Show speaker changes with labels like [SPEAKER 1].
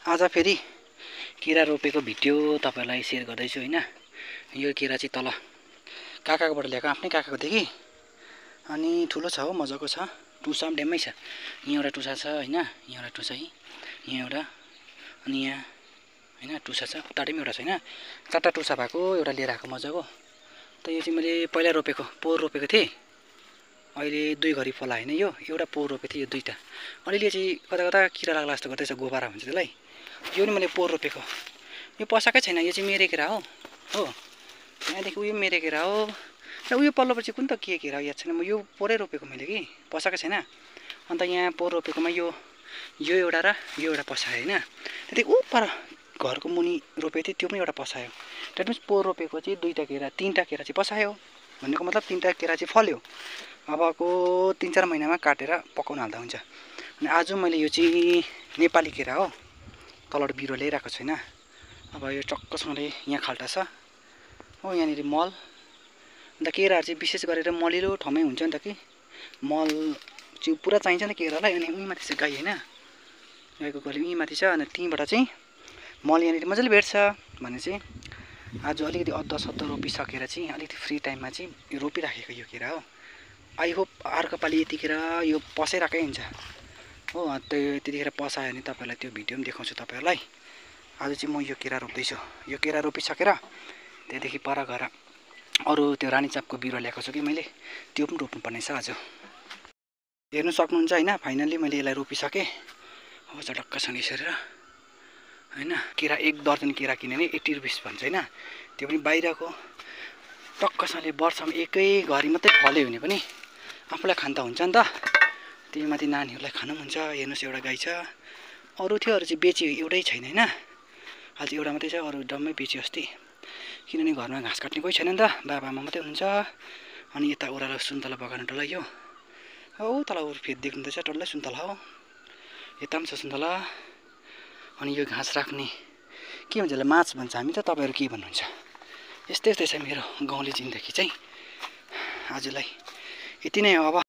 [SPEAKER 1] आज फेरि केरा रोपेको भिडियो तपाईहरुलाई शेयर गर्दैछु हैन। यो केरा चाहिँ तल काकाकोबाट ल्याएको, आफ्नै काकाको थियो कि। अनि ठुलो छ हो, मजाको छ। टुसा पनि ड्याम्मै छ। यहाँ एउटा टुसा छ हैन, यहाँ एउटा टुसा यहाँ एउटा अनि यहाँ हैन टुसा छ। उताटै पनि एउटा छ हैन। चारवटा टुसा भएको एउटा लिएर आएको मजाको। त यो चाहिँ मैले पहिला रोपेको, पोहोर रोपेको थिएँ। अहिले 2 घरी फला हैन, यो एउटा पोहोर रोपेको थिएँ, यो दुईटा। अलिअलि चाहिँ कता कता किरा लाग्ला जस्तो गर्दैछ, गोबारा भन्छ त्यसलाई। यो नि मैले पोहोर रोपेको। यो पसाकै छैन, यो चाहिँ मेरे केरा हो। यहाँदेखि उयो मेरे केरा हो। र उयो पल्लोपट्टि चाहिँ कुन त के केरा याद छैन। म यो पोहोरै रोपेको मैले कि, पसाकै छैन। अन्त यहाँ पोहोर रोपेकोमा यो एउटा र यो एउटा पसायो हैन। त्यति उ पर घरको मुनि रोपेको थिएँ, त्यो पनि एउटा पसायो। द्याट मिन्स पोहोर रोपेको चाहिँ 2टा केरा 3टा केरा चाहिँ पसायो। भन्नेको मतलब 3टा केरा चाहिँ फल्यो। अबको 3-4 महिनामा काटेर पकाउन हाल्दा हुन्छ। अनि आज मैले यो चाहिँ नेपाली केरा हो, तलबाट बिरुवा ल्याइरहेको छैन। अब यो टक्कसँगले यहाँ खाल्टा छ हो, यहाँनिर मल। अन्त केराहरू चाहिँ विशेष गरेर मलिलो ठाउँमै हुन्छ नि त कि, मल चाहिँ पुरा चाहिन्छ नि केरालाई। अनि उही माथि चाहिँ गाई हैन, गाईको गली उही माथि छ। अनि त्यहीँबाट चाहिँ मल यहाँनिर मजाले भेट्छ भने चाहिँ आज अलिकति अदुवा सदुवा रोपिसकेर चाहिँ अलिकति फ्री टाइममा चाहिँ यो रोपिराखेको यो केरा हो। आई होप अर्को पालि यतिखेर यो पसाइरहेकै हुन्छ हो। त्यतिखेर पसायो भने तपाईँहरूलाई त्यो भिडियो पनि देखाउँछु तपाईँहरूलाई। आज चाहिँ म यो केरा रोप्दैछु। यो केरा रोपिसकेर त्यहाँदेखि पर गएर अरू त्यो रानीचापको बिरुवा ल्याएको छु कि मैले, त्यो पनि रोप्नुपर्ने छ आज। हेर्नु सक्नुहुन्छ हैन, फाइनल्ली मैले यसलाई रोपिसकेँ। अब चटक्कसँग यसरी हैन। केरा 1 दर्जन केरा किने नि 80 रुपिस भन्छ हैन। त्यो पनि बाहिरको टक्कसँगले वर्षमा एकै घरि मात्रै फल्यो भने पनि आफूलाई खान त हुन्छ नि त। त्यही माथि नानीहरूलाई खानु पनि हुन्छ। हेर्नुहोस् एउटा गाई छ, अरू थियोहरू चाहिँ बेच्यो, एउटै छैन हैन। आज एउटा मात्रै छ, अरू डम्मै बेच्यो अस्ति। किनभने घरमा घाँस काट्ने कोही छैन नि त, बाबाआमा मात्रै हुनुहुन्छ। अनि यता ओह्रालो सुन्तला बगान डल्लै यो हो, तल फेद देख्नुहुँदैछ डल्लै सुन्तला हो। यता पनि छ सुन्तला। अनि यो घाँस राख्ने के भन्छ यसलाई, माछ भन्छ हामी त, तपाईँहरू के भन्नुहुन्छ। यस्तै छ मेरो गाउँले जिन्दगी चाहिँ। आजलाई यति नै हो। अब